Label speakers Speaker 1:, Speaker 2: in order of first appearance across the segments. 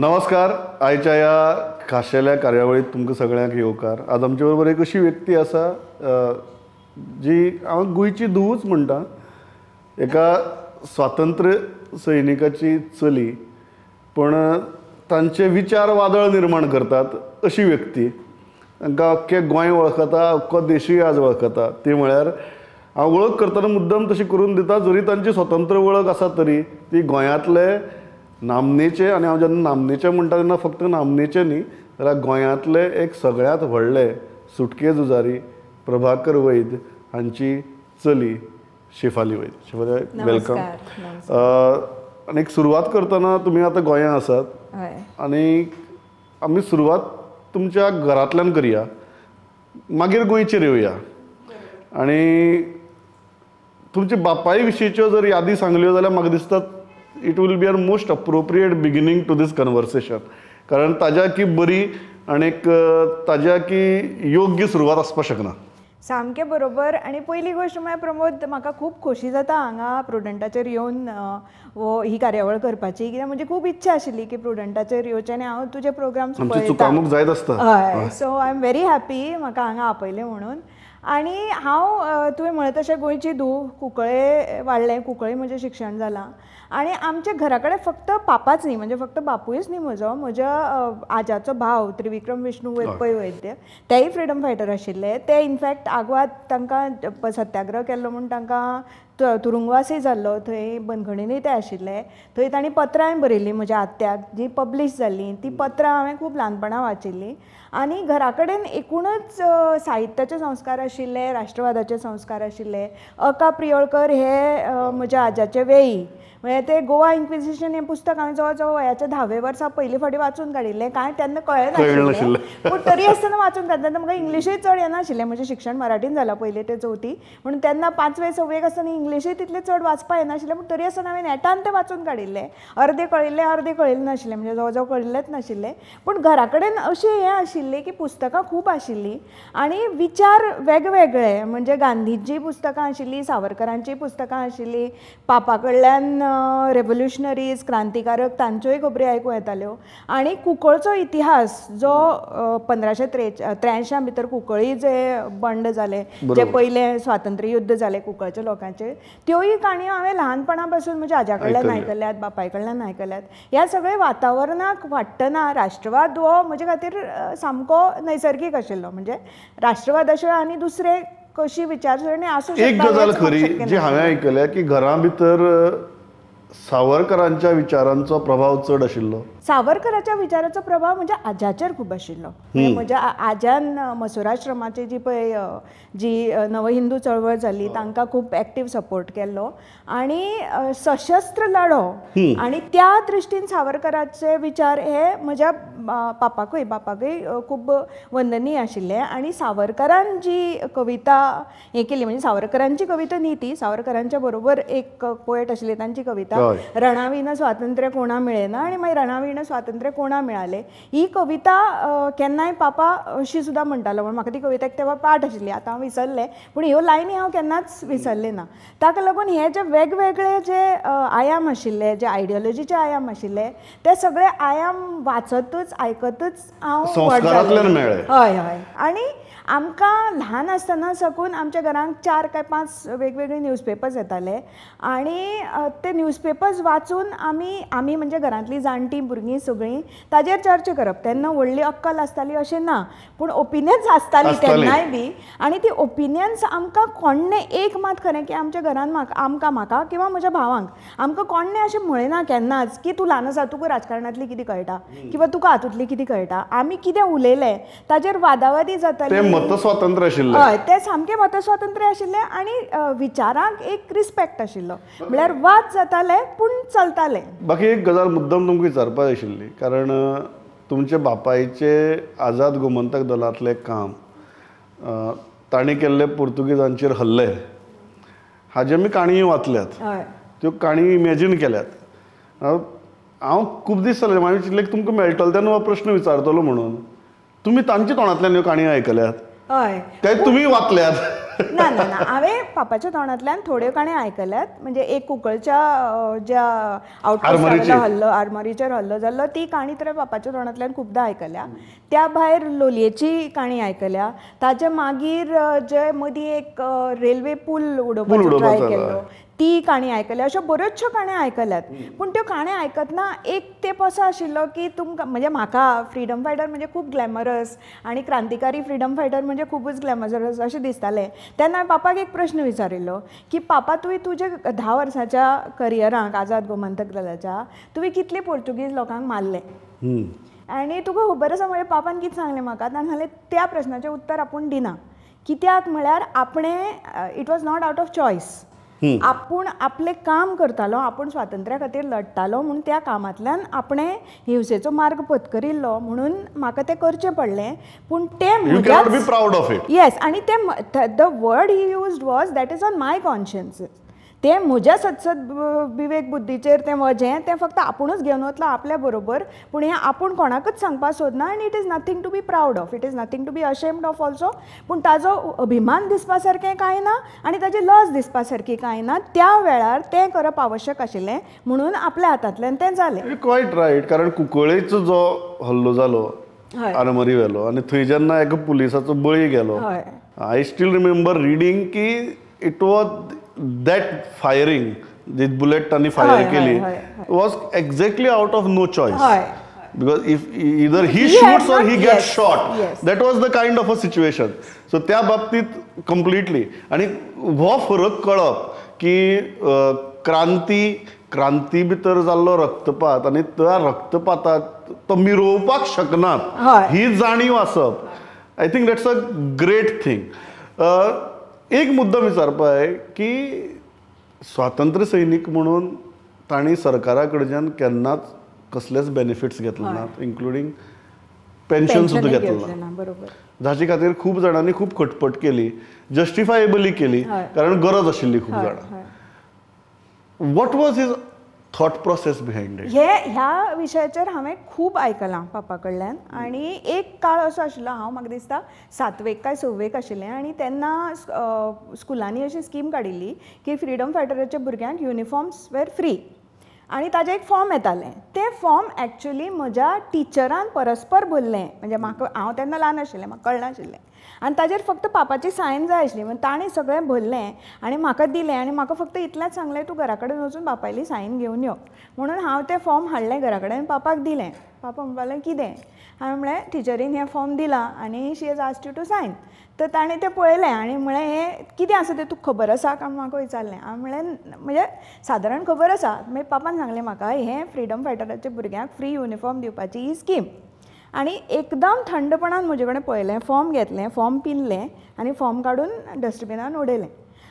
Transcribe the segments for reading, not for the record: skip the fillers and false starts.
Speaker 1: नमस्कार. आयच्या ह्या खाशेल्या कार्यावळीत तुमकां सगळ्यांक येवकार. आज आमचे बरोबर एक अशी व्यक्ती आसा जी हांव गोंयची धुवूच म्हणटा, एका स्वातंत्र्य सैनिकाची चली, पण तांचे विचार वादळ निर्माण करतात अशी व्यक्ती. तांकां अख्खें गोंय वळखता, अख्खो देशूय आज वळखता. ती म्हळ्यार हांव वळख करतना मुद्दम तशी करून दिता, जरी तांची स्वतंत्र वळख आसा तरी ती गोंयांतले नामनेचे, आनी हांव जेन्ना नामनेचे म्हणटा तेन्ना फक्त नामनेचे न्ही जाल्यार गोंयांतले एक सगळ्यांत व्हडले सुटके झुजारी प्रभाकर वैद्य हांची चली शेफाली वैद्य. शेफाली, welcome. आनी एक सुरवात करतना तुमी आतां गोंयांत आसात आनी आमी सुरवात तुमच्या घरांतल्यान करया, मागीर गोंयचेर येवया. आनी तुमच्या बापाय विशींच्यो जर यादी सांगल्यो जाल्यार म्हाका दिसता it will be our most appropriate beginning to this conversation, कारण ताज्या की बरी आनी ताज्या की योग्य सुरवात आसपाक शकना.
Speaker 2: सामकें बरोबर. आनी पयली गोश्ट म्हळ्यार प्रमोद, म्हाका खूब खोशी जाता हांगा प्रुडंटाचेर येवन हो ही कार्यावळ करपाची, कित्याक म्हजी खूब इच्छा आशिल्ली की प्रुडंटाचेर येवचें आनी हांव तुजे प्रोग्राम्स
Speaker 1: पळयता. जायत आसता.
Speaker 2: हय, so I am very happy म्हाका हांगा आपयलें म्हणून. आनी हांव तुवें म्हळें तशें गोंयची धूव, कुंकळे वाडलें, कुंकळे म्हजें शिक्षण जालां. आनी आमच्या घरा कडेन फक्त पापाच न्ही, म्हणजे फक्त बापूयच न्ही म्हजो, म्हज्या आज्याचो भाव त्रिविक्रम विष्णू पै वैद्य, तेय फ्रिडम फायटर आशिल्ले. ते इनफॅक्ट आगवाद तांकां सत्याग्रह केल्लो म्हूण तांकां तुरुंगवासय जाल्लो, थंय बंदखणीनूय ते आशिल्ले. थंय तांणी पत्रांय बरयल्लीं म्हज्या आत्याक, जीं पब्लीश जाल्लीं. तीं पत्रां हांवें खूब ल्हानपणां वाचिल्लीं. आनी घरा कडेन एकूणच साहित्याचे संस्कार आशिल्ले, राष्ट्रवादाचे संस्कार आशिल्ले. अका प्रियोळकर हे म्हज्या आज्याचे वेई, म्हणजे ते गोवा इन्क्विजिशन हें पुस्तक हांवें जवळ जवळ वयाच्या 10व्या वर्सा पयले फावटी वाचून काडिल्लें. कांय तेन्ना कळ्ळें नाशिल्लें, पूण तरी आसतना वाचून काडटा. तेन्ना म्हाका इंग्लिशूय चड येनाशिल्लें, म्हजें शिक्षण मराठीन जालां पयले ते चवथी, म्हणून तेन्ना 5वे 6वेक आसतना इंग्लिशूय तितलें चड वाचपाक येनाशिल्लें, पूण तरी आसतना हांवें नेटान तें वाचून काडिल्लें. अर्दें कळिल्लें, अर्दें कळिल्लें नाशिल्लें, म्हणजे जवळ जवळ कळिल्लेंच नाशिल्लें. पूण घरा कडेन अशें हें आशिल्लें की पुस्तकां खूब आशिल्लीं आनी विचार वेगवेगळे, म्हणजे गांधींचीं पुस्तकां आशिल्लीं, सावरकरांचीं पुस्तकां आशिल्लीं, पापा कडल्यान रेवोल्युशनरीज, क्रांतिकारक तांच्योय खबरी आयकूं येताल्यो. आनी कुंकळचो इतिहास जो 1583 भितर कुंकळी जे बंड जालें, जे पयलें स्वातंत्र्य युद्ध जालें कुंकळच्या लोकांचें, त्योय काणयो हांवें ल्हानपणा पासून म्हज्या आज्या कडल्यान आयकल्यात, बापाय कडल्यान आयकल्यात. ह्या सगळे वातावरणाक वाडटना राष्ट्रवाद हो म्हजे खातीर सामको नैसर्गीक आशिल्लो. म्हणजे राष्ट्रवादा शिवाय आनी दुसरे कशी विचारसरणी आसूं शकता.
Speaker 1: एक गजाल खरी जी हांवें आयकल्या की घरां भितर सावरकरांच्या विचारांचो प्रभाव चड आशिल्लो.
Speaker 2: सावरकराच्या विचाराचो प्रभाव म्हज्या आज्याचेर खूब आशिल्लो. म्हज्या आज्यान मसुराश्रमाची जी पळय जी नवहिंदू चळवळ जाली तांकां खूब एक्टीव सपोर्ट केल्लो आनी सशस्त्र लढो, आनी त्या दृश्टीन सावरकराचे विचार हे म्हज्या पापाकूय खूब वंदनीय आशिल्ले. आनी सावरकरान जी कविता हें केली, म्हणजे सावरकरांची कविता न्ही ती, सावरकरांच्या बरोबर एक पोएट आशिल्ले तांची कविता रणावीन स्वातंत्र्य कोणा मिळेना आनी मागीर रणावीन स्वातंत्र्य कोणा मिळाले ही कविता केन्नाय पापा अशी सुद्दां म्हणटालो. म्हण म्हाका ती कविता तेन्ना पाठ आशिल्ली, आतां हांव विसरलें, पूण ह्यो लायनी हांव केन्नाच विसरलें ना. ताका लागून हे जे वेगवेगळे जे आयाम आशिल्ले, जे आयडियोलॉजीचे आयाम आशिल्ले, ते सगळे आयाम वाचतच आयकतच हांव. हय हय. आनी आमकां ल्हान आसतना साकून आमच्या घरांत 4 काय 5 वेगवेगळे न्यूजपेपर्स येताले आनी ते न्यूजपेपर्स वाचून आमी आमी म्हणजे घरांतलीं जाणटीं भुरगीं सगळीं ताजेर चर्चा करप. तेन्ना व्हडली अक्कल आसताली अशें ना, पूण ओपिनियन्स आसताली तेन्नाय बी. आनी ती ओपिनियन्स आमकां कोण्णें एक मात खरें की आमच्या घरांत आमकां म्हाका किंवा म्हज्या भावांक आमकां कोण्णें अशें म्हळें ना केन्नाच की तूं ल्हान आसा, तुका राजकारणांतली कितें कळटा किंवा तुका हातूंतली कितें कळटा. आमी कितें उलयलें ताजेर वादावादी जाताली.
Speaker 1: मतस्वातंत्र्य आशिल्लें.
Speaker 2: हय, तें सामकें मतस्वातंत्र्य आशिल्लें आनी विचारांक एक रिस्पेक्ट आशिल्लो, म्हळ्यार वाद जाताले पूण चलताले.
Speaker 1: बाकी एक गजाल मुद्दम तुमकां विचारपाक जाय आशिल्ली, कारण तुमचे बापायचे आझाद गोमंतक दलांतलें काम, तांणी केल्ले पुर्तुगेजांचेर हल्ले, हाजे आमी काणयो वाचल्यात, त्यो काणयो इमॅजीन केल्यात. हांव खूब दीस जाले हांवें चिंतलें की तुमकां मेळटलो तेन्ना हो प्रश्न विचारतलो म्हणून. तुमी तांच्या तोंडांतल्यान ह्यो काणयो आयकल्यात?
Speaker 2: हय.
Speaker 1: काय तुमी वाचल्यात?
Speaker 2: ना ना ना, हांवें पापाच्या तोंडांतल्यान थोड्यो काणयो आयकल्यात. म्हणजे एक कुंकळच्या ज्या आउटपोस्टार हल्लो, आर्मरीचेर हल्लो जाल्लो, ती काणी तर पापाच्या तोंडांतल्यान खुबदां आयकल्या. त्या भायर लोलयेची काणी आयकल्या. ताजे मागीर जे मदीं एक रेल्वे पूल उडोवपाचो ट्राय केल्लो ती काणी आयकल्या. अश्यो बऱ्योचश्यो काणयो आयकल्यात. पूण त्यो काणयो आयकतना एक तेंप असो आशिल्लो की तुमकां म्हणजे म्हाका फ्रिडम फायटर म्हणजे खूब ग्लॅमरस आनी क्रांतिकारी फ्रिडम फायटर म्हणजे खुबूच ग्लॅमरस अशें दिसतालें. तेन्ना हांवें पापाक एक प्रश्न विचारिल्लो की पापा, तुवें तुज्या 10 वर्सांच्या करियराक आझाद गोमंतक दलाच्या तुवें कितले पोर्तुगीज लोकांक मारले आनी तुका खबर आसा? म्हणजे पापान कितें सांगलें म्हाका, ताणें सांगलें त्या प्रश्नाचें उत्तर आपूण दिना. कित्याक म्हळ्यार आपणें it was not out of choice, आपूण आपलें काम करतालो, आपूण स्वातंत्र्या खातीर लडटालो म्हूण त्या कामांतल्यान आपणें हिंसेचो मार्ग पत्करिल्लो म्हणून म्हाका तें करचें पडलें. पूण तें
Speaker 1: you cannot be proud of it.
Speaker 2: Yes, आनी तें the word he used was that is on my conscience. तें म्हज्या सत्सद विवेक बुद्धीचेर तें वजें तें फक्त आपुणूच घेवन वतलो आपल्या बरोबर, पूण हें आपूण कोणाकूच सांगपाक सोदना. आनी it is nothing to be proud of, it is nothing to be ashamed of also. पूण ताजो अभिमान दिसपा सारकें कांय ना आनी ताजी लज दिसपा सारकी कांय ना. त्या वेळार तें करप आवश्यक आशिल्लें म्हणून आपल्या हातांतल्यान तें जालें.
Speaker 1: Quite right. कारण कुंकळेचो जो हल्लो जालो आरमारी व्हेलो आनी थंय जेन्ना एका पुलिसाचो बळी गेलो, I still remember reading की it was that firing, the bullet तांणी फायर केली was exactly out of no choice, because if either he shoots or he gets shot, that was the kind of a situation. So त्या बाबतीत completely. आनी हो फरक कळप की क्रांती क्रांती भितर जाल्लो रक्तपात आनी त्या रक्तपातात तो मिरोवपाक शकनात ही जाणीव आसप, I think that's a great thing. एक मुद्दा विचारपा की स्वातंत्र्य सैनीक म्हणून तांणी सरकारा कडच्यान केन्नाच कसलेच बेनिफिट्स घेतले नात, इन्क्लुडींग पेन्शन सुद्दां घेतलें ना.
Speaker 2: बरोबर.
Speaker 1: जाचे खातीर खूब जाणांनी खूब खटपट केली, जस्टिफायेबली केली, कारण गरज आशिल्ली खूब जाणां. What was his thought process behind it?
Speaker 2: हे ह्या विशयाचेर हांवें खूब आयकलां पापा कडल्यान. आनी एक काळ असो आशिल्लो, हांव म्हाका दिसता 7वेक काय 6वेक आशिल्लें, आनी तेन्ना स्कुलांनी अशी स्कीम काडिल्ली की फ्रिडम फायटराच्या भुरग्यांक युनिफॉर्म्स वेर फ्री, आनी ताजें एक फॉर्म येतालें. तें फॉर्म एक्चुली म्हज्या टिचरान परस्पर भरलें. म्हणजे म्हाका, हांव तेन्ना ल्हान आशिल्लें, म्हाका कळनाशिल्लें, आनी ताजेर फक्त पापाची सायन जाय आसली म्हणून ताणें सगळें भरलें आनी म्हाका दिलें. आनी म्हाका फक्त इतलेंच सांगलें, तूं घरा कडेन वचून बापायली सायन घेवन यो म्हणून. हांव तें फॉर्म हाडलें घरा कडेन, पापाक दिलें. पापा म्हणपाक लागले कितें? हांवें म्हळें टिचरीन हें फॉर्म दिलां आनी she has asked you to sign. तर ताणें तें पळयलें आनी म्हळें हें कितें आसा तें तुका खबर आसा काय म्हाका विचारलें. हांवें म्हळें म्हणजे सादारण खबर आसा. मागीर पापान सांगलें म्हाका हें फ्रिडम फायटराच्या भुरग्यांक फ्री युनिफॉर्म दिवपाची ही स्कीम. आनी एकदम थंडपणान म्हजे कडेन पळयलें, फॉर्म घेतलें, फॉर्म पिनलें आनी फॉर्म काडून डस्टबिनान उडयलें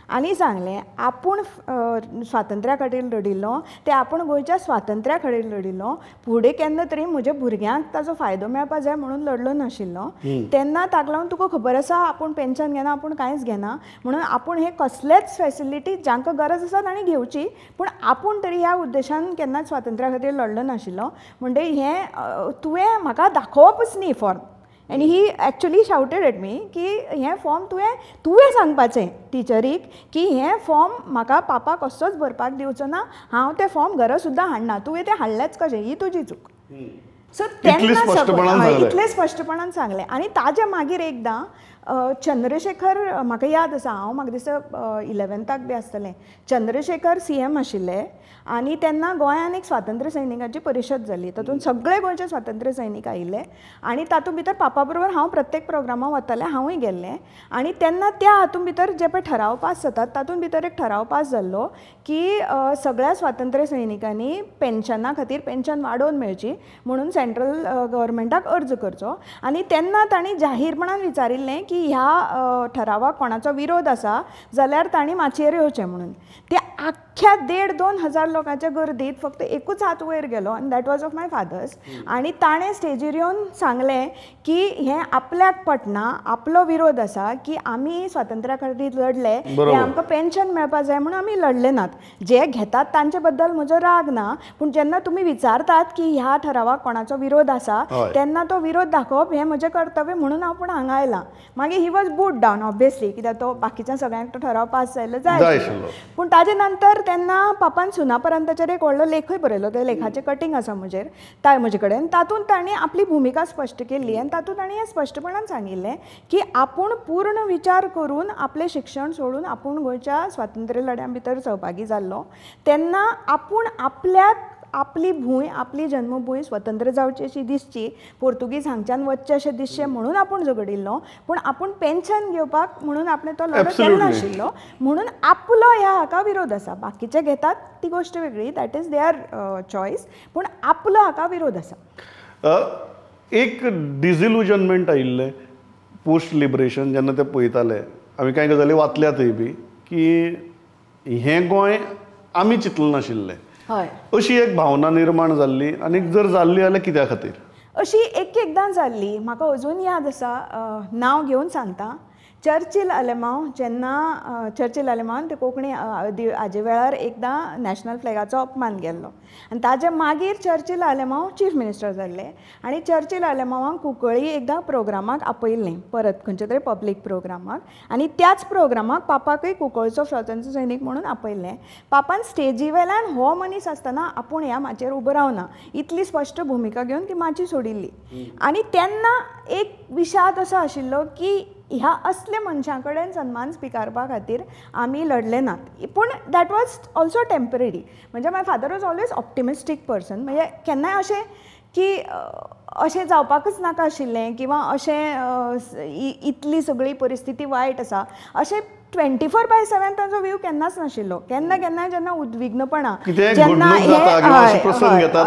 Speaker 2: आनी सांगलें आपूण स्वातंत्र्या खातीर लडिल्लो, तें आपूण गोंयच्या स्वातंत्र्या खातीर लडिल्लो, फुडें केन्ना तरी म्हज्या भुरग्यांक ताजो फायदो मेळपा जाय म्हणून लडलो नाशिल्लो. तेन्ना ताका लागून तुका खबर आसा आपूण पेन्शन घेना, आपूण कांयच घेना, म्हणून आपूण हे कसलेच फॅसिलिटी जांकां गरज आसा तांणी घेवची, पूण आपूण तरी ह्या उद्देशान केन्नाच स्वातंत्र्या खातीर लडलो नाशिल्लो. म्हणजे हें तुवें म्हाका दाखोवपच न्ही form. And he actually shouted at me की हें फॉर्म तुवें सांगपाचें टिचरीक की हें फॉर्म म्हाका पापा कसोच भरपाक दिवचो ना, हांव तें फॉर्म घरा सुद्दां हाडना, तुवें तें हाडलेंच कशें, ही तुजी चूक. सो तेन्ना इतलें स्पश्टपणान सांगलें. आनी ताजे मागीर एकदां चंद्रशेखर, म्हाका याद आसा, हांव म्हाका दिसता 11थाक बी आसतलें, चंद्रशेखर CM आशिल्ले आनी तेन्ना गोंयान एक स्वातंत्र्य सैनिकांची परिशद जाली. तातूंत सगळे गोंयचे स्वातंत्र्य सैनीक आयिल्ले आनी तातूंत भितर पापा बरोबर हांव प्रत्येक प्रोग्रामाक वतालें, हांवूय गेल्लें. आनी तेन्ना त्या हातूंत भितर जे पळय ठराव पास जातात तातूंत भितर एक ठराव पास जाल्लो की सगळ्या स्वातंत्र्य सैनिकांनी पेन्शना खातीर पेन्शन वाडोवन मेळची म्हणून सेंट्रल गव्हर्मेंटाक अर्ज करचो. आनी तेन्ना तांणी जाहीरपणान विचारिल्लें की ह्या ठरावाक कोणाचो विरोध आसा जाल्यार तांणी माचयेर येवचें म्हणून. ते आख्ख्या अख्ख्या 1,500-2 हजार लोकांच्या गर्दीत फक्त एकूच हात वयर गेलो आनी that was of my father's. आनी ताणें स्टेजीर येवन सांगलें की हें आपल्याक पटना, आपलो विरोध आसा की आमी स्वातंत्र्या खातीर लढले, हें आमकां पेन्शन मेळपा जाय म्हणून आमी लढले नात, जे घेतात तांचे बद्दल म्हजो राग ना, पूण जेन्ना तुमी विचारतात की ह्या ठरावाक कोणाचो विरोध आसा तेन्ना तो विरोध दाखोवप हें म्हजें कर्तव्य म्हणून हांव पूण हांगा आयलां. मागीर he was booed down obviously, कित्याक तो बाकीच्या सगळ्यांक तो ठराव पास जायलो जाय. पूण ताजे नंतर तेन्ना पापान सुनापरांताचेर एक व्हडलो लेखूय बरयलो, त्या लेखाचें कटिंग आसा म्हजेर म्हजे कडेन. तातूंत तांणी आपली भुमिका स्पश्ट केल्ली आनी तातूंत तांणी हें स्पश्टपणान सांगिल्लें की आपूण पूर्ण विचार करून आपलें शिक्षण सोडून आपूण गोंयच्या स्वातंत्र्य लढ्यां भितर सहभागी जाल्लो, तेन्ना आपूण आपल्याक आपली भूंय, आपली जन्मभूंय स्वतंत्र जावची अशी दिसची, पोर्तुगीज हांगच्यान वचचें अशें दिसचें म्हणून आपूण झगडिल्लो, पूण आपूण पेन्शन घेवपाक म्हणून आपणें तो लढो केलो नाशिल्लो, म्हणून आपलो ह्या हाका विरोध आसा. बाकीचे घेतात ती गोश्ट वेगळी, that is there choice, पूण आपलो हाका विरोध आसा.
Speaker 1: एक डिजिलुजनमेंट आयिल्लें पोस्ट लिबरेशन जेन्ना ते पळयताले, आमी कांय गजाली वाचल्यातय बी की हें गोंय आमी चिंतलें नाशिल्लें, अशी एक भावना निर्माण जाल्ली. आनी जर जाल्ली जाल्यार कित्या खातीर
Speaker 2: अशी एक एकदां जाल्ली? म्हाका अजून याद आसा, नांव घेवन सांगता, चर्चिल आलेमांव, जेन्ना चर्चिल आलेमांवान ते कोंकणी हाजे वेळार एकदां नॅशनल फ्लॅगाचो अपमान केल्लो आनी ताजे मागीर चर्चिल आलेमांव चीफ मिनिस्टर जाल्ले आनी चर्चिल आलेमांवांक कुंकळी एकदां प्रोग्रामाक आपयल्लें परत खंयच्या तरी पब्लीक प्रोग्रामाक, आनी त्याच प्रोग्रामाक पापाकय कुंकळचो स्वातंत्र्य सैनीक म्हणून आपयल्लें. पापान स्टेजी वेल्यान हो मनीस आसतना आपूण ह्या माचयेर उबो रावना इतली स्पश्ट भुमिका घेवन ती माची सोडिल्ली. आनी तेन्ना एक विशाद असो आशिल्लो की ह्या असल्या मनशां कडेन सन्मान स्विकारपा खातीर आमी लढले नात. पूण that was also temporary. म्हणजे my father was always optimistic person, म्हणजे केन्नाय अशें की अशें जावपाकच नाका आशिल्लें किंवा अशें इतली सगळी परिस्थिती वायट आसा अशें 24/7 तांचो व्यू केन्नाच नाशिल्लो. केन्ना केन्ना जेन्ना उद्विग्नपणा जेन्ना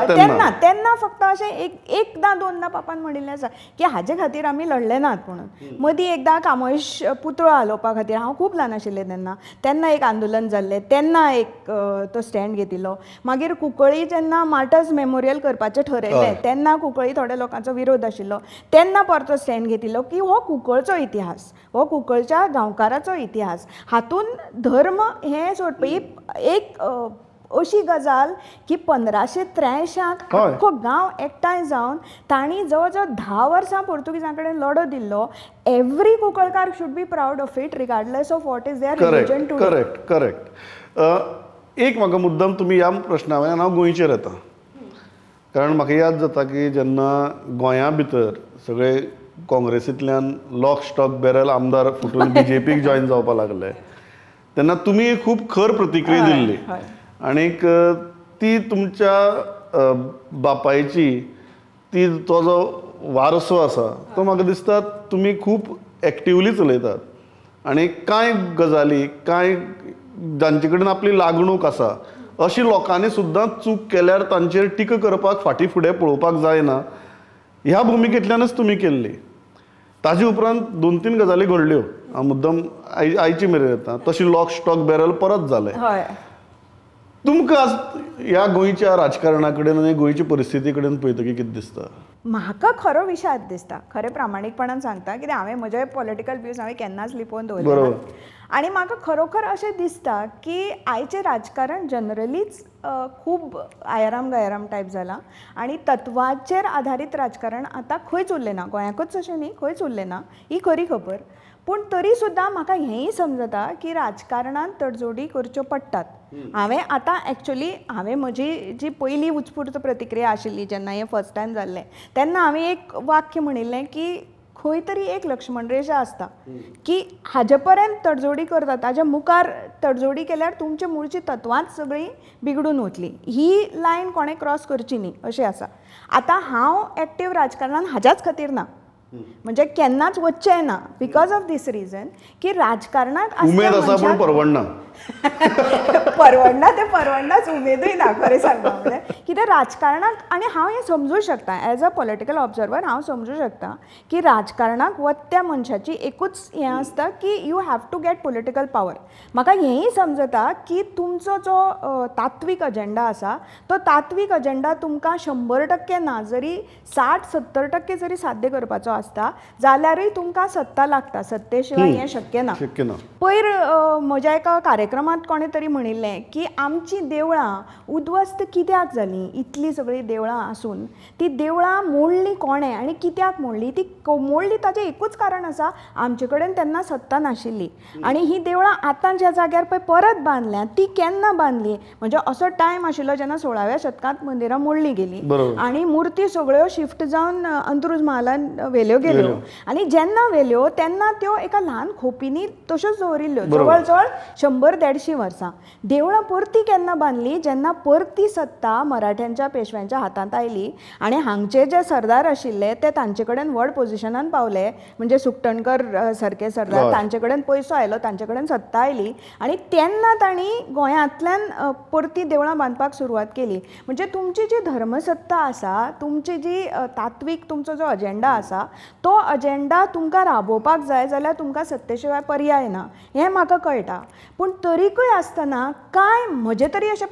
Speaker 2: तेन्ना तेन्ना फक्त अशें एकदां दोनदां पापान म्हणिल्लें आसा की हाजे खातीर आमी लढले नात म्हणून. मदीं एकदां कामोश पुतळो हालोवपा खातीर, हांव खूब ल्हान आशिल्लें तेन्ना, तेन्ना एक आंदोलन जाल्लें, तेन्ना एक तो स्टँड घेतिल्लो. मागीर कुंकळी जेन्ना मार्टर्स मेमोरियल करपाचें ठरयलें तेन्ना कुंकळी थोड्या लोकांचो विरोध आशिल्लो, तेन्ना परतो स्टँड घेतिल्लो की हो कुंकळचो इतिहास, हो कुंकळच्या गांवकाराचो इतिहास, हातून धर्म हें सोडपी एक अशी गजाल की 1583 आख्खो गांव एकठांय जावन तांणी जवळ जवळ 10 वर्सां पोर्तुगीजां कडेन लढो दिल्लो. Every Kunkalkar should be proud of it regardless of what is their religion today.
Speaker 1: Correct correct. एक म्हाका मुद्दम तुमी ह्या प्रश्ना वयल्यान हांव गोंयचेर येता, कारण म्हाका याद जाता की जेन्ना गोंया भितर सगळे काँग्रेसींतल्यान लॉक स्टॉक बॅरल आमदार फुटून बीजेपीक जॉयन जावपाक लागले तेन्ना तुमी खूब खर प्रतिक्रिया दिल्ली आनीक ती तुमच्या बापायची ती तो जो वारसो आसा तो म्हाका दिसता तुमी खूब एक्टिवली चलयतात आनी कांय गजाली कांय जांचे कडेन आपली लागणूक आसा अशी लोकांनी सुद्दां चूक केल्यार तांचेर टिका करपाक फाटीं फुडें पळोवपाक जायना ह्या भुमिकेंतल्यानच तुमी केल्ली. ताजे उपरांत 2-3 गजाली घडल्यो, हांव मुद्दम आयची मेरेन येता तशी लॉक स्टॉक बॅरल परत जालें. तुमकां आज ह्या गोंयच्या राजकारणा कडेन आनी गोंयची परिस्थिती कडेन पळयतकीर कितें दिसता?
Speaker 2: म्हाका खरो विशाद दिसता, खरें प्रामाणीकपणान सांगता, कित्याक हांवें म्हजे पॉलिटिकल व्यूज हांवें केन्नाच लिपोवन दवरले ना. आनी म्हाका खरोखर अशें दिसता की आयचें राजकारण जनरलीच खूब आयाराम गयाराम टायप जालां आनी तत्वाचेर आधारीत राजकारण आतां खंयच उरलें ना, गोंयाकूच अशें न्ही, खंयच उरलें ना, ही खरी खबर. पूण तरी सुद्दां म्हाका हेंय समजता की राजकारणांत तडजोडी करच्यो पडटात. हांवें आतां एक्चुली हांवें म्हजी जी पयली उत्स्फूर्त प्रतिक्रिया आशिल्ली जेन्ना हें फर्स्ट टायम जाल्लें तेन्ना हांवें एक वाक्य म्हणिल्लें की खंय तरी एक लक्ष्मण रेशा आसता की हाजे पर्यंत तडजोडी करता ताज्या मुखार तडजोडी केल्यार तुमची मुळची तत्वांच सगळीं बिगडून वतली, ही लायन कोणें क्रॉस करची न्ही अशें आसा. आतां हांव एक्टीव राजकारणान हाज्याच खातीर ना, म्हणजे केन्नाच वचचें ना because of these reason की राजकारणाक
Speaker 1: उमेद आसा पूण परवडना.
Speaker 2: परवडना तें परवडनाच, उमेदूय ना खरें सांगपा म्हळ्यार. कित्याक राजकारणाक, आनी हांव हें समजूं शकता एज अ पॉलिटिकल ऑब्जर्वर, हांव समजूं शकता की राजकारणाक वत्या मनशाची एकूच हें आसता की you have to get political power. म्हाका हेंय समजता की तुमचो जो तात्वीक अजेंडा आसा तो तात्वीक अजेंडा तुमकां 100% ना जरी 60-70% जरी साध्य करपाचो आसता जाल्यारूय तुमकां सत्ता लागता, सत्ते शिवाय हें शक्य ना. पयर म्हज्या एका कार्यक्रमांत कोणें तरी म्हणिल्लें की आमचीं देवळां उद्ध्वस्त कित्याक जालीं, इतलीं सगळीं देवळां आसून ती देवळां मोडलीं कोणें आनी कित्याक मोडलीं? ती मोडली ताचें एकूच कारण आसा, आमचे कडेन तेन्ना सत्ता नाशिल्ली. आनी हीं देवळां आतां ज्या जाग्यार पळय परत बांदल्यात ती केन्ना बांदली म्हणजे असो टायम आशिल्लो जेन्ना 16व्या शतकांत मंदिरां मोडलीं गेलीं आनी मुर्ती सगळ्यो शिफ्ट जावन अंत्रुज महालान व्हेल्यो गेल्यो, आनी जेन्ना व्हेल्यो तेन्ना त्यो एका ल्हान खोपींनी तश्योच दवरिल्ल्यो जवळ जवळ 100-150 वर्सां. देवळां परती केन्ना बांदली जेन्ना परती सत्ता मराठ्यांच्या पेशव्यांच्या हातांत आयली आनी हांगचे जे सरदार आशिल्ले ते तांचे कडेन व्हड पोजिशनान पावले, म्हणजे सुकटणकर सारके सरदार, तांचे कडेन पयसो आयलो, तांचे कडेन सत्ता आयली आनी तेन्ना तांणी गोंयांतल्यान परती देवळां बांदपाक सुरवात केली. म्हणजे तुमची जी धर्मसत्ता आसा, तुमची जी तात्वीक तुमचो जो अजेंडा आसा तो अजेंडा तुमकां राबोवपाक जाय जाल्यार तुमकां सत्ते शिवाय पर्याय ना हें म्हाका कळटा. पूण तरीकूय आसतना कांय म्हजें तरी अशें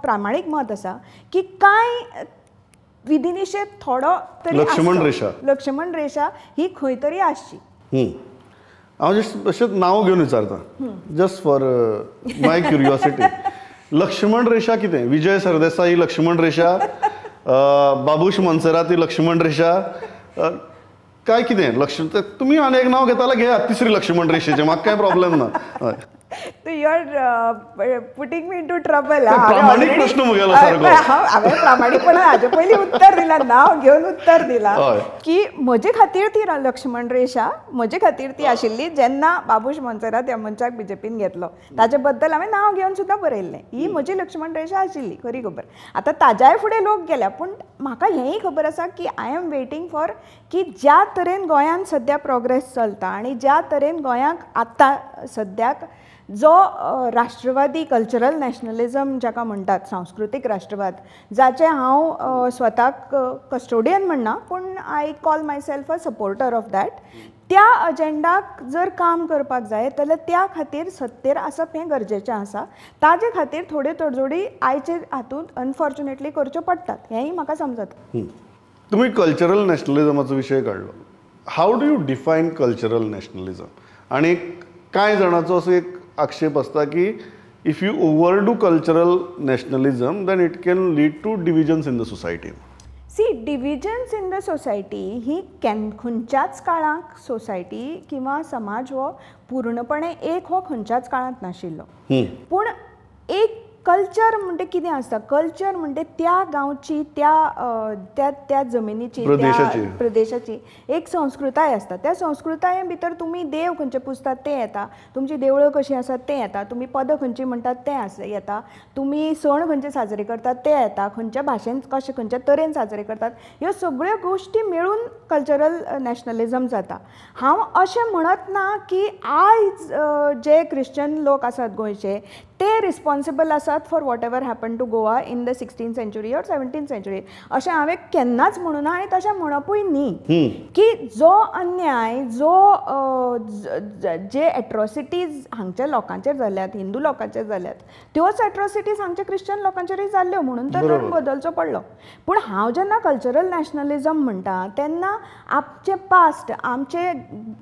Speaker 2: प्रामाणीक मत आसा की कांय विधिनिषेध थोडो तरी
Speaker 1: लक्ष्मण रेषा,
Speaker 2: लक्ष्मण रेषा ही खंय तरी आसची.
Speaker 1: हांव जस्ट अशेंच नांव घेवन विचारता, just for my curiosity, Lakshman रेषा कितें? विजय सरदेसाई लक्ष्मण रेषा, बाबूश मोन्सेरात ही लक्ष्मण रेषा, काय कितें लक्ष्मण? तुमी आनी एक नांव घेताले, घेयात तिसरी लक्ष्मण रेषेचें, म्हाका कांय प्रॉब्लेम ना.
Speaker 2: You are putting me into trouble.
Speaker 1: प्रामाणीक प्रश्न म्हगेलो सारको.
Speaker 2: हांवें प्रामाणीकपणान हाजे पयलीं उत्तर दिलां, नांव घेवन उत्तर दिलां की म्हजे खातीर ती लक्ष्मण रेषा म्हजे खातीर ती आशिल्ली जेन्ना बाबूश मोन्सेरात ह्या मनशाक बीजेपीन घेतलो, ताजे बद्दल हांवें नांव घेवन सुद्दां बरयल्लें. ही म्हजी लक्ष्मण रेषा आशिल्ली खरी खबर. आतां ताज्याय फुडें लोक गेल्या, पूण म्हाका हेंय खबर आसा की I am waiting for की ज्या तरेन गोंयांत सद्या प्रोग्रेस चलता आनी ज्या तरेन गोंयांक आतां सद्याक जो राष्ट्रवादी कल्चरल नॅशनलिजम जाका म्हणटात, सांस्कृतीक राष्ट्रवाद, जाचें हांव स्वताक कस्टोडियन म्हणना पूण I call myself a supporter of that, त्या अजेंडाक जर काम करपाक जाय जाल्यार त्या खातीर सत्तेर आसप हें गरजेचें आसा. ताजे खातीर थोड्यो तडजोडी आयचे हातूंत अनफॉर्च्युनेटली करच्यो पडटात हेंय म्हाका समजता.
Speaker 1: तुमी कल्चरल नॅशनलिजमाचो विशय काडलो, how do you define cultural nationalism? आनी कांय जाणांचो असो एक आक्षेप आसता की if you overdo cultural nationalism then it can lead to divisions in the society.
Speaker 2: See, divisions in the society ही खंयच्याच काळाक सोसायटी किंवा समाज हो पूर्णपणे एक हो खंयच्याच काळांत नाशिल्लो. पूण एक कल्चर म्हणटे कितें आसता, कल्चर म्हणटे त्या गांवची, त्या त्या त्या जमिनीची, त्या प्रदेशाची एक संस्कृताय आसता. त्या संस्कृताये भितर तुमी देव खंयचे पुजतात तें येता, तुमची देवळां कशीं आसात तें येता, तुमी पदां खंयचीं म्हणटात तें येता, तुमी सण खंयचे साजरे करतात ते येता, खंयच्या भाशेन कशें खंयच्या तरेन साजरे करतात, ह्यो सगळ्यो गोश्टी मेळून कल्चरल नॅशनलिजम जाता. हांव अशें म्हणत ना की आयज जे क्रिश्चन लोक आसात गोंयचे ते रिस्पॉन्सिबल आसात for whatever happen to Goa in the 16th century or 17th century, अशें हांवें केन्नाच म्हणूना आनी तशें म्हणपूय न्ही. की जो अन्याय, जो जे एट्रोसिटीज हांगच्या लोकांचेर जाल्यात, हिंदू लोकांचेर जाल्यात, त्योच एट्रोसिटीज हांगच्या क्रिश्चन लोकांचेरूय जाल्ल्यो, म्हणून तर धर्म बदलचो पडलो. पूण हांव जेन्ना कल्चरल नॅशनलिजम म्हणटा तेन्ना आमचें पास्ट, आमचे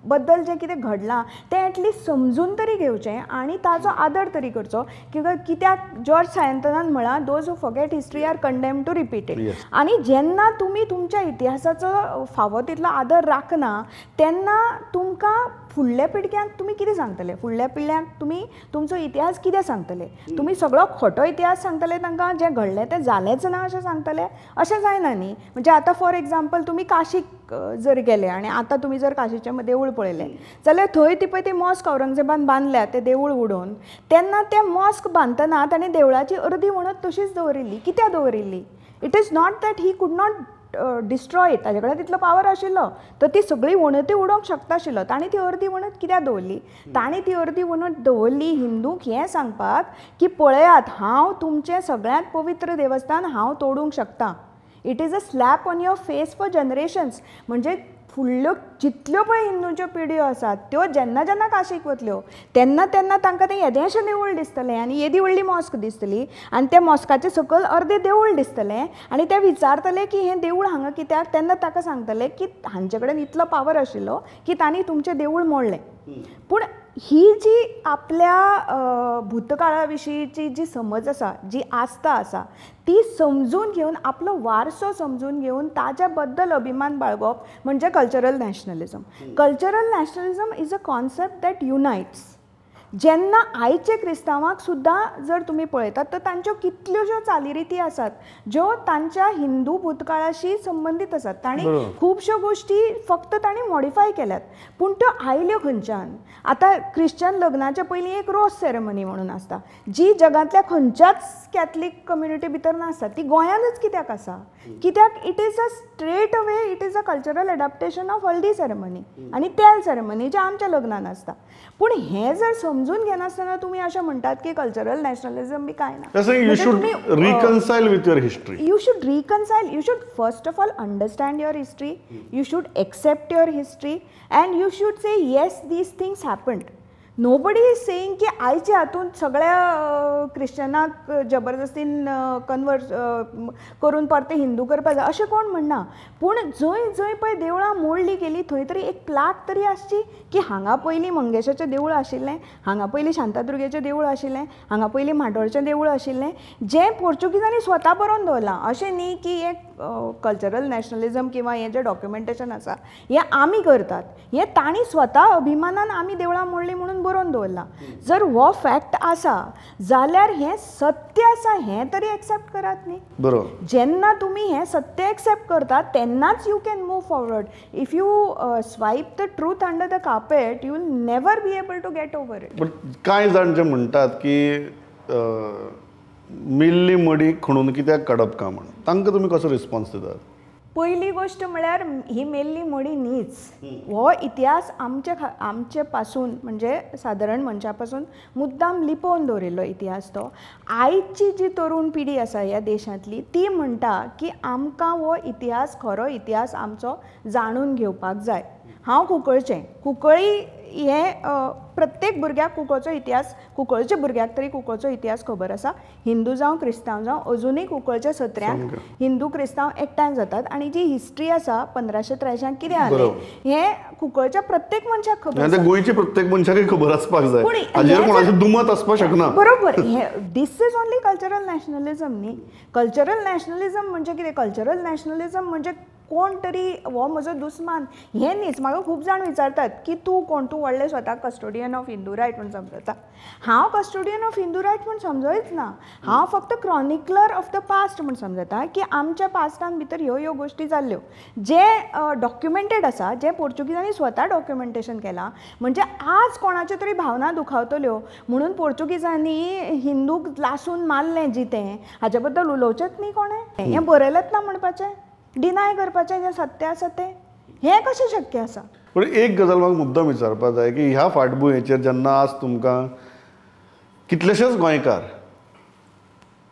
Speaker 2: बद्दल जें कितें घडलां तें एटलिस्ट समजून तरी घेवचें आनी ताचो आदर तरी करचो. किंवा कित्याक जॉर्ज सायंतनान म्हळां, those who forget history are condemned to repeat it. आनी जेन्ना तुमी तुमच्या इतिहासाचो फावो तितलो आदर राखना तेन्ना तुमकां फुडल्या पिळग्यांक तुमी कितें सांगतले, फुडल्या पिळग्यांक तुमी तुमचो इतिहास कितें सांगतले? तुमी सगळो खोटो इतिहास सांगतले तांकां, जें घडलें तें जालेंच ना अशें सांगतले? अशें जायना न्ही. म्हणजे आतां फॉर एग्जाम्पल तुमी काशीक जर गेले आनी आतां तुमी जर काशीचें देवूळ पळयलें जाल्यार थंय ती पळय ती मॉस्क औरंगजेबान बांदल्या तें देवूळ उडोवन, तेन्ना तें मॉस्क बांदतना ताणें देवळाची अर्दी वणत तशीच दवरिल्ली. कित्याक दवरिल्ली? It is not that he could not destroy it. ताजे कडेन तितलो पावर आशिल्लो, तर ती सगळी वणती उडोवंक शकता आशिल्लो. ताणें ती अर्दी वणत कित्याक दवरली? ताणें ती अर्दी वणत दवरली हिंदूंक हें सांगपाक की पळयात, हांव तुमचें सगळ्यांत पवित्र देवस्थान हांव तोडूंक शकता. It is a slap on your face for generations. म्हणजे फुडल्यो जितल्यो पळय हिंदूंच्यो पिढयो आसात त्यो जेन्ना जेन्ना काशीक वतल्यो तेन्ना तेन्ना तांकां तें येदेंशें देवूळ दिसतलें आनी येदी व्हडली मॉस्क दिसतली आनी त्या मॉस्काचे सकयल अर्दें देवूळ दिसतलें आनी ते विचारतले की हें देवूळ हांगा कित्याक, तेन्ना ताका सांगतले की हांचे कडेन इतलो पावर आशिल्लो की तांणी तुमचें देवूळ मोडलें. पूण ही जी आपल्या भूतकाळा विशींची जी समज आसा, जी आस्था आसा, ती समजून घेवन आपलो वारसो समजून घेवन ताच्या बद्दल अभिमान बाळगोवप म्हणजे cultural nationalism. Cultural nationalism is a concept that unites. जेन्ना आयचे क्रिस्तांवांक सुद्दां जर तुमी पळयतात तर तांच्यो कितल्योश्यो चालीरिती आसात ज्यो तांच्या हिंदू भूतकाळाशी संबंदीत आसात. तांणी खुबश्यो गोश्टी फक्त तांणी मॉडिफाय केल्यात, पूण त्यो आयल्यो खंयच्यान? आतां क्रिश्चन लग्नाच्या पयलीं एक रोज सेरेमनी म्हणून आसता जी जगांतल्या खंयच्याच कॅथलीक कम्युनिटी भितर नासता, ती गोंयांतच कित्याक आसा? कित्याक it is a straight away it is a cultural adaptation of haldi ceremony आनी तेल सेरेमनी जे आमच्या लग्नान आसता. पूण हें जर समजून घेनासतना तुमी अशें म्हणटात की कल्चरल नॅशनलिझम बी कांय ना.
Speaker 1: You should reconcile with your history.
Speaker 2: You should reconcile. You should first of all understand your history. You should accept your history and you should say yes, these things happened. Nobody is saying की आयच्या हातूंत सगळ्या क्रिश्चनाक जबरदस्तीन convert करून परते हिंदू करपाक जाय अशें कोण म्हणना. पूण जंय जंय पळय देवळां मोडली गेली थंय तरी एक प्लाक तरी आसची की हांगा पयलीं मंगेशाचें देवूळ आशिल्लें, हांगा पयलीं शांतादुर्गेचें देवूळ आशिल्लें, हांगा पयलीं म्हाड्डोळचें देवूळ आशिल्लें, जें पोर्चुगीजांनी स्वता बरोवन दवरलां. अशें न्ही की एक कल्चरल नॅशनलिझम किंवा हें जें डॉक्युमेंटेशन आसा हें आमी करतात, हें तांणी स्वता अभिमानान आमी देवळां मोडलीं म्हणून बरोवन दवरलां. जर हो फॅक्ट आसा जाल्यार हें सत्य आसा हें तरी एक्सेप्ट करात न्ही.
Speaker 1: बरोबर.
Speaker 2: जेन्ना तुमी हें सत्य एक्सेप्ट करतात तेन्नाच you can move forward. If you swipe the truth under the carpet you will never be able to get over it.
Speaker 1: But कांय जाण जे म्हणटात की मेल्ली मडी खणून कित्याक काडप का म्हणून, तांकां तुमी कसो रिस्पॉन्स दितात?
Speaker 2: पयली गोश्ट म्हळ्यार ही मेल्ली मडी न्हीच, हो इतिहास आमचे पासून म्हणजे सादारण मनशा पासून मुद्दाम लिपोवन दवरिल्लो इतिहास तो. आयची जी तरुण पिढी आसा ह्या देशांतली ती म्हणटा की आमकां हो इतिहास, खरो इतिहास आमचो जाणून घेवपाक जाय. हांव कुंकळचें, कुंकळी हें प्रत्येक भुरग्याक कुंकळचो इतिहास, कुंकळच्या भुरग्याक तरी कुंकळचो इतिहास खबर आसा. हिंदू जावं क्रिस्तांव जावं अजुनूय कुंकळच्या सत्र्यांक हिंदू क्रिस्तांव एकठांय जातात आनी जी हिस्ट्री आसा 1583 कितें जालें हें कुंकळच्या प्रत्येक मनशाक खबर आसा.
Speaker 1: गोंयच्या प्रत्येक मनशाकय खबर आसपाक जाय, हाजेर कोणाचें दुमत आसपाक शकना.
Speaker 2: बरोबर. हें this is only cultural nationalism न्ही. कल्चरल नॅशनलिझम म्हणजे कितें? कल्चरल नॅशनलिझम म्हणजे कोण तरी हो म्हजो दुस्मान हें न्हीच. म्हाका खूब जाण विचारतात की तूं कोण, तूं व्हडलें स्वताक कस्टोडियन ऑफ हिंदू रायट म्हूण समजता. हांव कस्टोडियन ऑफ हिंदू रायट म्हूण समजच ना, हांव फक्त क्रॉनिकलर ऑफ the past म्हूण समजता की आमच्या पास्टान भितर ह्यो ह्यो गोश्टी जाल्ल्यो जें डॉक्युमेंटेड आसा, जें पोर्चुगीजांनी स्वता डॉक्युमेंटेशन केलां. म्हणजे आज कोणाच्यो तरी भावना दुखावतल्यो म्हणून पोर्चुगीजांनी हिंदूक लासून मारलें जितें, हाजे बद्दल उलोवचेंच न्ही कोणें, हें बरयलेंच ना म्हणपाचें, डिनाय करपाचें जें सत्य आसा तें, हें कशें शक्य आसा?
Speaker 1: पूण एक गजाल म्हाका मुद्दम विचारपाक जाय की ह्या फाटभुंयेचेर जेन्ना आज तुमकां कितलेशेच गोंयकार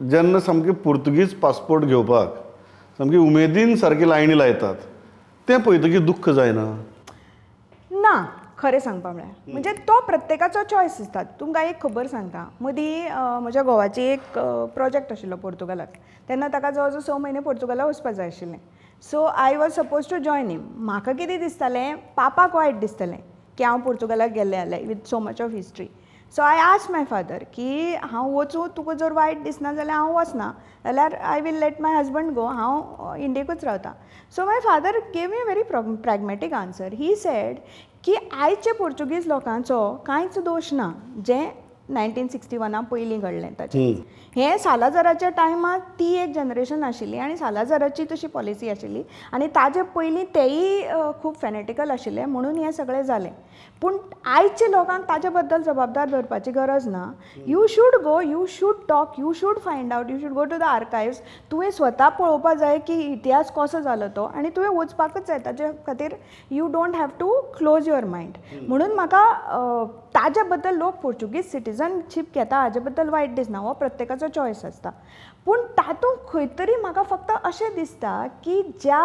Speaker 1: जेन्ना सामके पुर्तुगीज पासपोर्ट घेवपाक सामकी उमेदीन सारकी लायनी लायतात तें पळयतकीर दुख्ख जायना?
Speaker 2: ना, खरें सांगपा म्हळ्यार म्हणजे तो प्रत्येकाचो चॉयस आसता. तुमकां एक खबर सांगता, मदीं म्हज्या घोवाची एक प्रोजेक्ट आशिल्लो पोर्तुगालाक, तेन्ना ताका जवळ जवळ 6 म्हयने पोर्तुगालाक वचपाक जाय आशिल्लें. So I was suppose to join him. म्हाका कितें दिसतालें, पापाक वायट दिसतालें की हांव पोर्तुगालाक गेल्लें जाल्यार with so much of history. So I ask my father की हांव वचूं, तुका जर वायट दिसना जाल्यार हांव वचना, जाल्यार I will let my husband go, हांव इंडियेकूच रावता. So my father gave me a very pragmatic answer. He said की आयचे पोर्चुगीज लोकांचो कांयच दोश ना, जें 1961 पयलीं घडलें ताचें. हें सालाझाराच्या टायमार ती एक जनरेशन आशिल्ली आनी सालाझाराची तशी पॉलिसी आशिल्ली आनी ताजे पयलीं तेयी खूब फॅनेटिकल आशिल्ले म्हणून हें सगळें जालें. पूण आयच्या लोकांक ताजे बद्दल जबाबदार धरपाची गरज ना. You should go, you should talk, you should find out, you should go to the archives. तुवें स्वता पळोवपा जाय की इतिहास कसो जालो तो आनी तुवें वचपाकच जाय. ताजे खातीर you don't have to close your mind. म्हणून म्हाका ताजे बद्दल लोक पोर्चुगीज सिटीजनशीप घेता हाजे बद्दल वायट दिसना, हो प्रत्येकाचो चॉयस आसता. पूण तातूंत खंय तरी म्हाका फक्त अशें दिसता की ज्या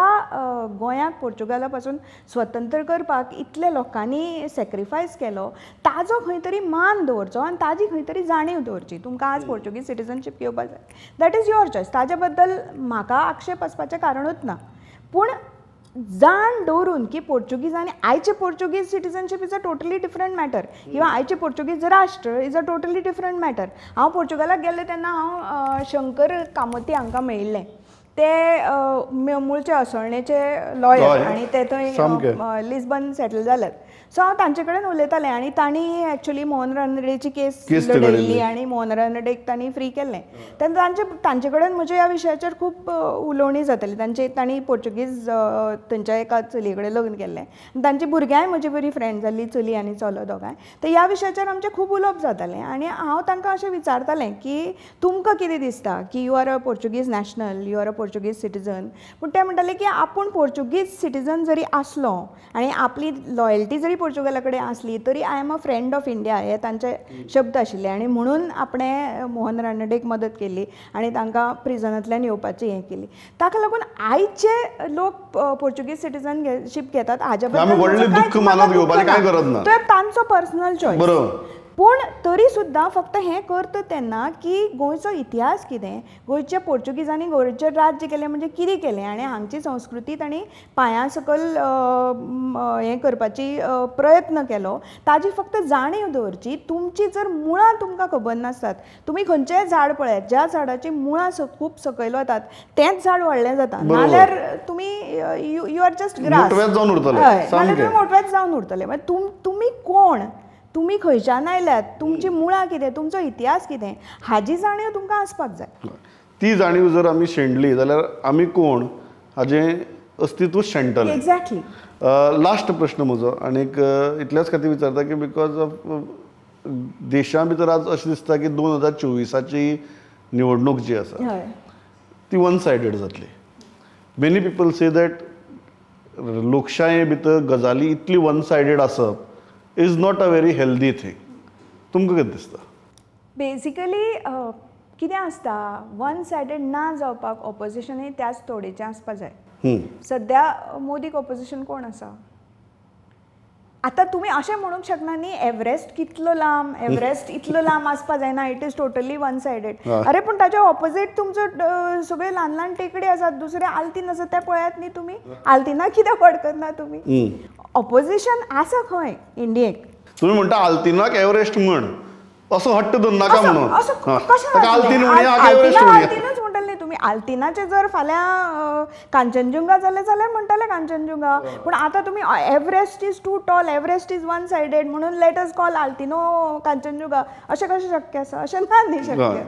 Speaker 2: गोंयाक पोर्चुगाला पासून स्वतंत्र करपाक इतले लोकांनी सॅक्रिफायस केलो ताजो खंय तरी मान दवरचो आनी ताजी खंय तरी जाणीव दवरची. तुमकां आज पोर्चुगीज सिटीजनशीप घेवपाक जाय, that is your choice, ताजे बद्दल म्हाका आक्षेप आसपाचें कारणूच ना. पूण जाण दवरून की पोर्चुगीजांनी आयचे Portuguese citizenship is a totally different matter किंवा आयचे पोर्चुगीज राष्ट्र is a totally different matter. हांव पोर्चुगालाक गेल्लें तेन्ना हांव शंकर कामती हांकां मेळिल्लें. ते मुळचे असोळणेचे लॉयर आनी ते थंय लिस्बन सेटल जाल्यात. सो हांव तांचे कडेन उलयतालें आनी तांणी एक्चुअली मोहन रानडेची केस लढयल्ली आनी मोहन रानडेक तांणी फ्री केल्लें. तेन्ना तांचे कडेन म्हज्या ह्या विशयाचेर खूब उलोवणी जाताली. तांणी पोर्चुगीज थंयच्या एका चलये कडेन लग्न केल्लें आनी तांची भुरग्यांय म्हजी बरी फ्रेंड जाल्ली, चली आनी चलो दोगांय. तर ह्या विशयाचेर आमचें खूब उलोवप जातालें आनी हांव तांकां अशें विचारतालें की तुमकां कितें दिसता की you are a Portuguese national, you are a Portuguese citizen. पूण ते म्हणटाले की आपूण पोर्चुगीज सिटीजन जरी आसलो आनी आपली लॉयल्टी जरी पोर्चुगाला कडेन आसली तरी I am a friend of India हे तांचे शब्द आशिल्ले आनी म्हणून आपणें मोहन रानडेक मदत केली आनी तांकां प्रिजनांतल्यान येवपाची हें केली. ताका लागून आयचे लोक पोर्चुगीज सिटीजनशीप घेतात हाज्या बद्दल तांचो पर्सनल चॉयस. पूण तरी सुद्दां फक्त हें करता तेन्ना की गोंयचो इतिहास कितें, गोंयच्या पोर्चुगीजांनी गोंयचेर राज्य केलें म्हणजे कितें केलें आनी हांगची संस्कृती तांणी पांयां सकयल हें करपाची प्रयत्न केलो ताजी फक्त जाणीव दवरची. तुमची जर मुळां तुमकां खबर नासतात, तुमी खंयचेंय झाड पळयात, ज्या झाडाची मुळां खूब सकयल वतात तेंच झाड व्हडलें जाता, नाल्यार तुमी you are just grass, हय, नाल्यार तुमी मोटवेच जावन उरतले. मागीर तुमी कोण, तुमी खंयच्यान आयल्यात, तुमची मुळां कितें, तुमचो इतिहास कितें हाजी जाणीव तुमकां आसपाक जाय.
Speaker 1: ती जाणीव जर आमी शेणली जाल्यार आमी कोण हाजें अस्तित्व शेणटलें.
Speaker 2: एक्झॅक्टली.
Speaker 1: लास्ट प्रश्न म्हजो आनीक इतल्याच खातीर विचारता की because of देशा भितर आज अशें दिसता की 2024 निवडणूक जी आसा ती वन सायडेड जातली. मेनी पिपल से that लोकशाये भितर गजाली इतली वन सायडेड आसप is not a very healthy thing. तुमकां कितें दिसता?
Speaker 2: बेसिकली कितें आसता, वन सायडेड ना जावपाक ऑपोजिशनूय त्याच तोडेचें आसपा जाय. सद्या मोदीक ऑपोजिशन कोण आसा? आतां तुमी अशें म्हणूंक शकना न्ही एव्हरेस्ट कितलो लांब, एव्हरेस्ट इतलो लांब आसपा जायना, it is totally one sided. अरे पूण ताच्या ऑपोजीट तुमचो सगळे ल्हान ल्हान टेकडी आसात, दुसरे आल्तीन आसा ते पळयात न्ही तुमी, आल्तिनाक कित्याक फडकना तुमी? ऑपोजिशन आसा खंय इंडियेक?
Speaker 1: तुमी म्हणटा आल्तिनाक एव्हरेस्ट म्हण, असो हट्ट धरनाका म्हणून.
Speaker 2: आल्तिनूच म्हणटले न्ही तुमी. आल्तिनाचे जर फाल्यां कांचनजुंगा जालें जाल्यार म्हणटले कांचनजुंगा, पूण आतां तुमी Everest is too tall, Everest is one sided म्हणून let us call Altino Kanchenjunga, अशें कशें शक्य आसा? अशें ना न्ही शक्य.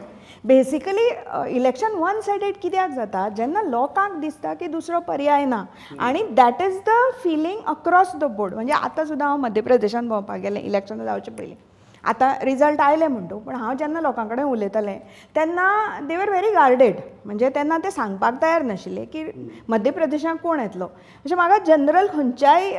Speaker 2: बेसिकली इलेक्शन वन सायडेड कित्याक जाता, जेन्ना लोकांक दिसता की दुसरो पर्याय ना, आनी that is the feeling across the board. म्हणजे आतां सुद्दां हांव मध्य प्रदेशान भोंवपाक गेलें इलेक्शन जावचे पयलीं, आतां रिजल्ट आयले म्हणटू, पूण हांव जेन्ना लोकां कडेन उलयतालें तेन्ना दे वर व्हेरी गार्डेड. म्हणजे तेन्ना ते सांगपाक तयार नाशिल्ले की मध्य प्रदेशाक कोण येतलो. अशें म्हाका जनरल खंयच्याय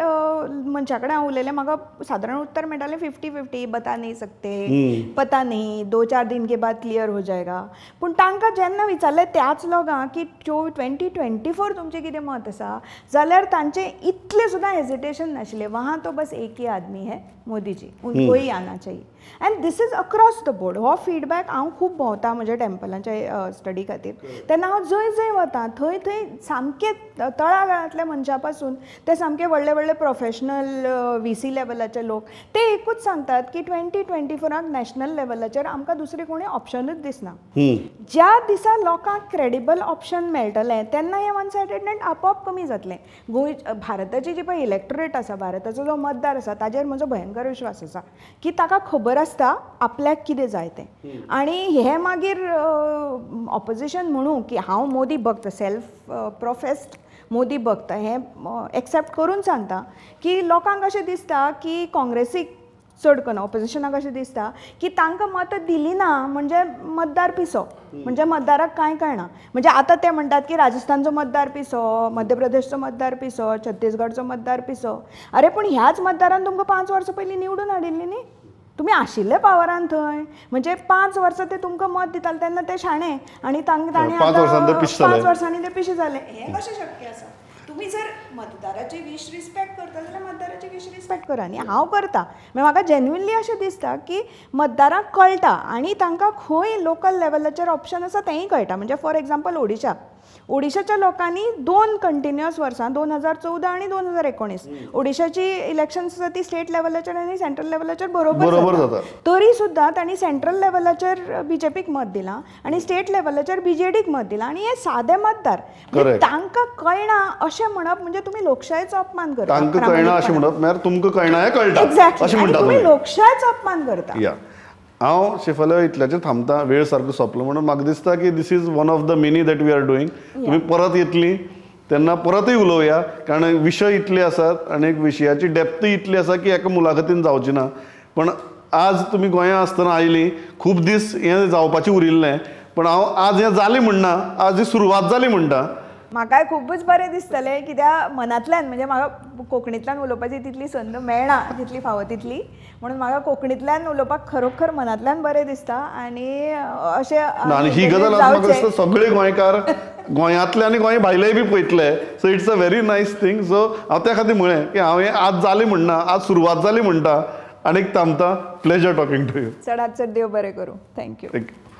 Speaker 2: मनशा कडेन हांव उलयलें, म्हाका सादारण उत्तर मेळटालें 50-50, बता नहीं सकते, पता नहीं, 2-4 दिन के बाद क्लियर हो जाएगा. पूण तांकां जेन्ना विचारलें त्याच लोकांक की 2024 तुमचें कितें मत आसा, जाल्यार तांचें इतलें सुद्दां हेजिटेशन नाशिल्लें. वहाँ तो बस एक ही आदमी है, मोदी जी, उनको ही आना चाहिए. And this is across the board. हो फीडबॅक हांव खूब भोंवता म्हज्या टेम्पलाच्या स्टडी खातीर, तेन्ना हांव जंय जंय वता थंय थंय सामके तळागाळांतल्या मनशां पासून ते सामके व्हडले व्हडले प्रोफेशनल VC लेवलाचे लोक ते एकूच सांगतात की 2024 नॅशनल लेवलाचेर आमकां दुसरें कोणी ऑप्शनूच दिसना. ज्या दिसा लोकांक क्रेडिबल ऑप्शन मेळटलें तेन्ना हें वन सायडेडनेस आपोआप कमी जातलें. गोंय भारताची जी पळय इलेक्टोरेट आसा, भारताचो जो मतदार आसा ताजेर म्हजो भयंकर विश्वास आसा की ताका खबर खबर आसता आपल्याक कितें जाय तें. आनी हें मागीर ऑपोजिशन म्हणू की हांव मोदी भक्त, सेल्फ प्रोफेस्ड मोदी भक्त, हें एक्सेप्ट करून सांगता की लोकांक अशें दिसता की काँग्रेसीक चड करून ऑपोजिशनाक अशें दिसता की तांकां मतां दिली ना म्हणजे मतदार पिसो, म्हणजे मतदाराक कांय कळना. म्हणजे आतां ते म्हणटात की राजस्थानचो मतदार पिसो, मध्य प्रदेशचो मतदार पिसो, छत्तीसगडचो मतदार पिसो. अरे पूण ह्याच मतदारान तुमकां 5 वर्सां पयलीं निवडून हाडिल्ली न्ही, तुमी आशिल्ले पावरान थंय, म्हणजे 5 वर्सां ते तुमकां मत दिताले तेन्ना ते शाणे आनी तांणी 5 वर्सांनी ते पिशे जाले. हें कशें शक्य आसा? तुमी जर मतदाराची विश रिस्पेक्ट करता जाल्यार मतदाराची विश रिस्पेक्ट करा. आनी हांव करता, मागीर म्हाका जेन्युइनली अशें दिसता की मतदारांक कळटा आनी तांकां खंय लोकल लेवलाचेर ऑप्शन आसा तेंय कळटा. म्हणजे फॉर एग्जाम्पल ओडिशा, ओडिशाच्या लोकांनी 2 कंटिन्युअस वर्सां 2014 आनी 2019 ओडिशाची इलेक्शन्स आसा ती स्टेट लेवलाचेर आनी सेंट्रल लेवलाचेर बरोबर जाता, तरी सुद्दां तांणी सेंट्रल लेवलाचेर बीजेपीक मत दिलां आनी स्टेट लेवलाचेर बीजेडीक मत दिलां. आनी हे सादे मतदार, तांकां कळना अशें म्हणप म्हणजे तुमी लोकशायेचो अपमान करता.
Speaker 1: तांकां कळना अशें म्हणप म्हळ्यार तुमकां कळना हें कळटा.
Speaker 2: एक्झॅक्टली, तुमी लोकशायेचो अपमान करता.
Speaker 1: हांव शेफाली इतल्याचेर थांबता, वेळ सारको सोंपलो म्हणून म्हाका दिसता की this is one of the many that we are doing. तुमी परत येतली तेन्ना परतूय उलोवया, कारण विशय इतले आसात आनी विशयाची डेप्थूय इतली आसा की एका मुलाखतीन जावची ना. पण आज तुमी गोंया आसतना आयली, खूब दीस हें जावपाचें उरिल्लें, पण हांव आज हें जालें म्हणना, आज ही सुरवात जाली म्हणटा.
Speaker 2: म्हाकाय खुबूच बरें दिसतलें कित्याक मनांतल्यान, म्हणजे म्हाका कोंकणींतल्यान उलोवपाची तितली संद मेळना जितली फावो तितली, म्हणून म्हाका कोंकणींतल्यान उलोवपाक खरोखर मनांतल्यान बरें दिसता. आनी अशें
Speaker 1: आनी ही गजाल म्हाका दिसता सगळे गोंयकार गोंयांतले आनी गोंय भायलेय बी पळयतले. So it's a very nice thing. So हांव त्या खातीर म्हळें की हांव हें आज जालें म्हणना, आज सुरवात जाली म्हणटा. आनीक थांबता. Pleasure talking to you.
Speaker 2: चडात चड देव बरें करूं. Thank you.
Speaker 1: Thank you.